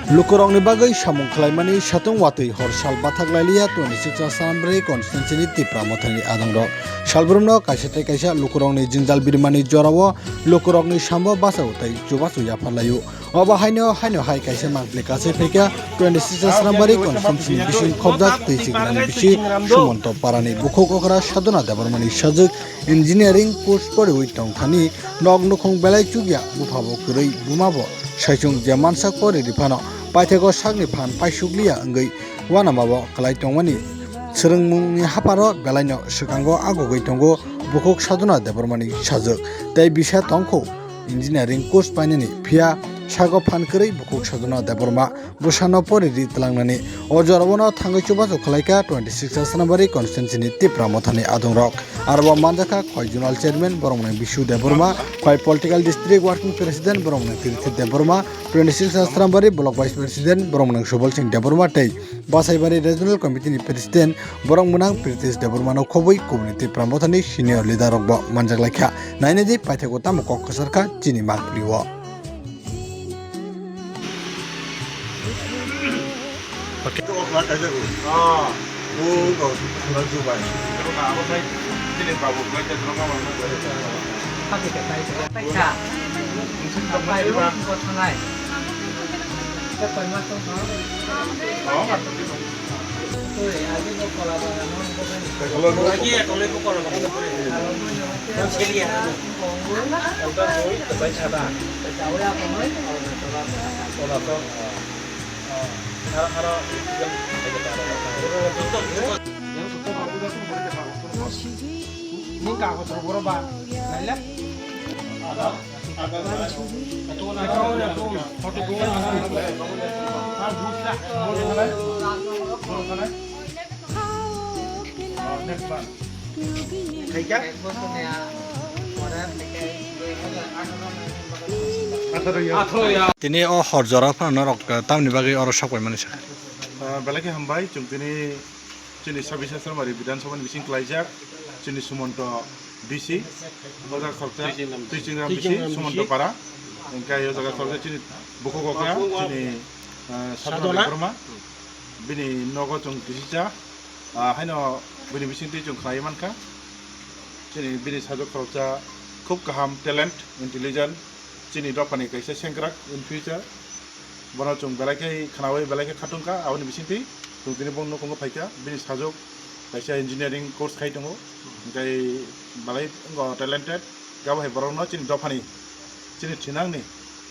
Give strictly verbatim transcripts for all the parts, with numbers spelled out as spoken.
Lukurokni bagwi samung khlaimani satung watwi hor sal bathak lailiya twenty six Assembly constituency ni Tipra Mothani adongrok. Salbrumno kaisa tei kaisa lukurokni jwngjal birimani jorao lukurokni sambo bachao tei chubachu yapharlaio. Obo haino haino hai kaisa mangpili kasai phaikha twenty six Assembly constituency ni bising khobjak twi signani bisi Sumonto parani bukhuk okra Sadhana Debbarmani sajwk engineering course poriwi tongthani nok nukhung belai chukya buphabo kwrwi bumabo saichung je mansak poriri phano paithego sakni phan paisukliya wngwi uanamabo kwlai tongmani swrwngmungni hapharo belaino swkango agogwi tongo bukhuk Sadhana Debbarmani sajwk tei bisa tongkho engineering course painani phiya sago phan kwrwi bukhuk Sadhana Debbarma bwsano poriri twlangnani. O jorao bono thangwi chubachu khlaikha twenty six Assembly constituency ni Tipra Mothani adongrok. Aro bo manjakha khoi zonal chairman borok mwnang Bishu Debbarma, khoi political district working president borok mwnang Tirthi Debbarma, twenty six Assembly block vice president borok mwnang Subal Singh Debbarma tei Basaibari regional committee ni president borok mwnang Pritesh Debbarma no khobwi kubuni Tipra Mothani senior leader rok bo manjak laikha. Nainai di paithego tamo kok kwchar kha chini mangpili o. Tini o hor jora phano norok tamni bagwi oro sok paimani sa? Ah, belai khe hambai, chwng tini chini sabis Samari Bidhan Sabha ni bising klaijak chini Sumonto B C, o jaga khoroksa Twijingram B C, Twijingram B C, Sumonto Para, hingke o jaga khoroksa chini bukhuk okra, chini, ah, Sadhana Debbarma, bini nogo chwng kisicha, ah, haino bini bisingtwi chwng khlaiwi mankha. Chini bini sajwk khoroksa khub kaham, talent, intelligent, chini dophani kaisa sengkrak in future. Bono chwng belai khe khnaui belai khe khatungkha, aboni bisingtwi chwng tini bongni nukhungo phaikha. Bini sajwk kaisa engineering course khai tongo, hwnkhe belai wngkha talented. Abo hai borokno chini dophani, chini thinangni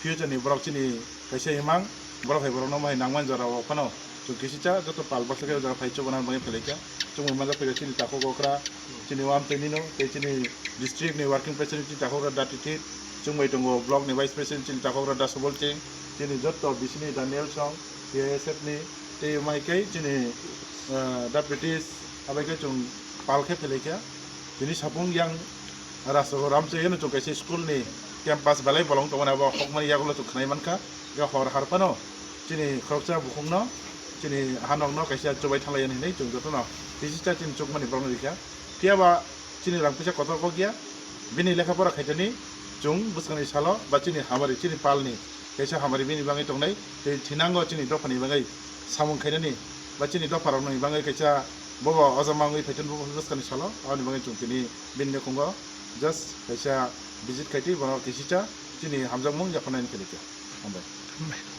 future ni borok chini kaisa imang, borok hai borokno hai nangmani jora o phano chwng kisicha joto pal bwswk o jaga phai chubana bagwi phailai kha. Chwngwi manjak phaikha chini takhuk okra, chini wam twi nino tei chini district ni working president chini takhuk okra Da Tithit, chwngbai tongo block ni vice president chini takhuk okra Da Subol Singh, chini joto bisini Daniel Song, T I S F ni tei mai khe chini, ah, Da Pritish, abai khe chwng pal khe phailai kha. Tini sapung yang Rajnagar Ramchayano chwng kaisa school ni campus belai bolong tongmani abo hokmani yagulo chwng khwnai mankha. Hwnkhe hor har phano chini khoroksa bukhukno chini hanokno kaisa chubai thanglai yani hinwi chwng jotono kisicha chini chukmani borokno rikha. Phiyaba chini rang puisa kotor kok ya, bini lekha pora khaitani chwng bwskangni salo ba chini hamari chini palni kaisa hamari bini bagwi tongnai tei thinango chini dophani bagwi samung khainani ba chini dopharokni bagwi kaisa bobo ojama wngwi phaitani bobo bwskangni salo aboni bagwi chwng tini bini nukhungo just kaisa visit khaitwi bono kisicha chini hamjakmung yapharnani khairokha. Hambai.